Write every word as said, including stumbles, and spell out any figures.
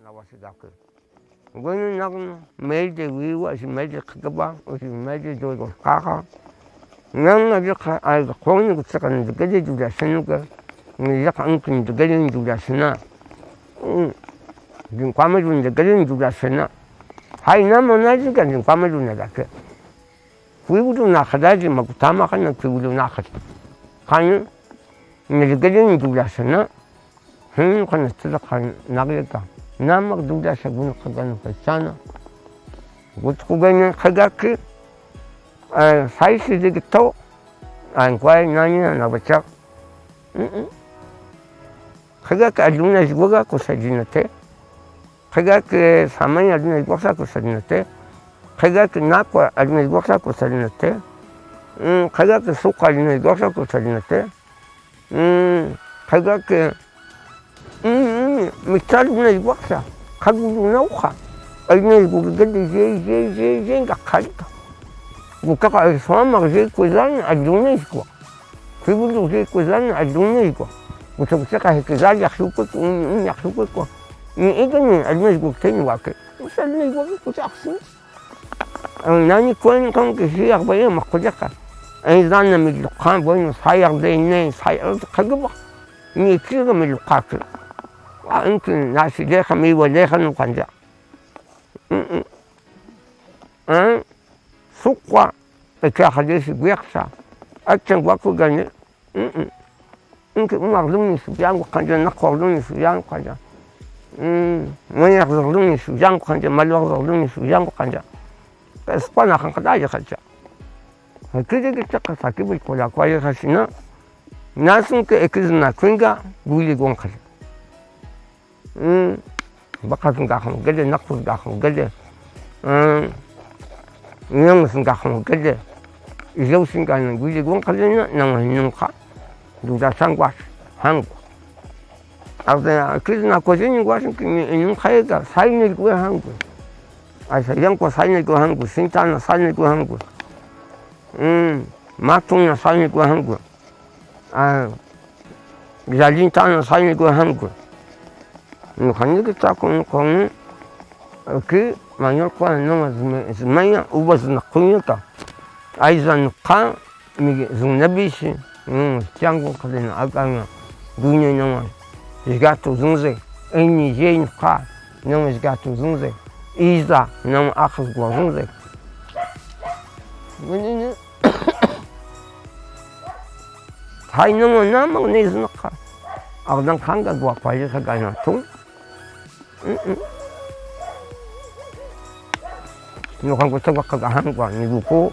Awasigaku. Gwenu naguno, maide wiwa, si maide kagaba, o si maide dodo kaka. Nanga dika, ai, kwani kutsaka ni digede dula senuka. Ni yaka nki ni digede ni dula sena. Mm. Din kwama dun digede ni dula sena. Hai nama na diga din kwama dun na dake. Kwibudu na khadaji makutama kana kwibudu na khadaji. Kani, ni digede ni dula sena. Hmm, kana tsila kana nageka. Nama dula sa gunu kagana kachana. Gutu kugana kagaki. Eh, saisi digito. An kwai nani na bacha. Mm-mm. Kagaki aduna zigwaga kusadinate. Kagaki samanya aduna zigwaksa kusadinate. Kagaki nakwa aduna zigwaksa kusadinate. Mm, kagaki suka aduna zigwaksa kusadinate. Mm, kagaki, mm, mm, mitali aduna zigwaksa. Kagudu nauka. Aduna zigwagede je, je, je, je, nga kalika. Gukaka eswama je kwezani aduna zigwa. Kwibudu je kwezani aduna zigwa. Kusa kusa kahekeza ya khiukwe, mm, mm, ya khiukwe kwa. Ni igani aduna zigwa kuteni wake. Usa aduna zigwa kusa kusa. Nani kwen kan kisi ya baye makujaka. Ay zana mi lukan boy no sayar de ne sayar kagiba. Ni kiri mi lukaki. Wa inki nasi de kami wa de kanu kanja. Mm-mm. Eh? Sukwa. Ekya khadesi gweksa. Achen gwakugane. Mm-mm. Inki umar lumni su byangu kanja, nakwa lumni su byangu kanja. Mm, mwenye lumni su byangu kanja, malwa lumni su byangu kanja. Espana kan kadaje kanja. Kiri gitaka sakibu kola kwa yekasina. Nasunke ekizina kwinga, guli gonkali. Mm. Bakazi ngakhamugede, nakuzi ngakhamugede. Mm. Nyamusi ngakhamugede. Ize usinga nangwile gwonkazina, nangwa nunka. Nduda sangwa hangu. Aze kizina kozini ngwa nunka yega, saini gwe hangu. Asa yanko saini gwe hangu, sintana saini gwe hangu. Mm. Matuna saini gwe hangu. Ah, zali ntano sani gwe hangwe. Nuka nigitako nuka ngu, ki, manya kwa nama zime-, zimanya uba zinakunyuka. Aiza nuka, mi-, zunabisi, mm, kyangu kadena agana, dunye nama, zigatu zunze, enyi je nuka, nama zigatu zunze, iza nama akhas gwa zunze. Menene, Hai nama nama ni zunaka. Agdan kanga gwa kwa yeka gana tu. Mm-mm. No kangu tagwa kaga hangwa ni guko.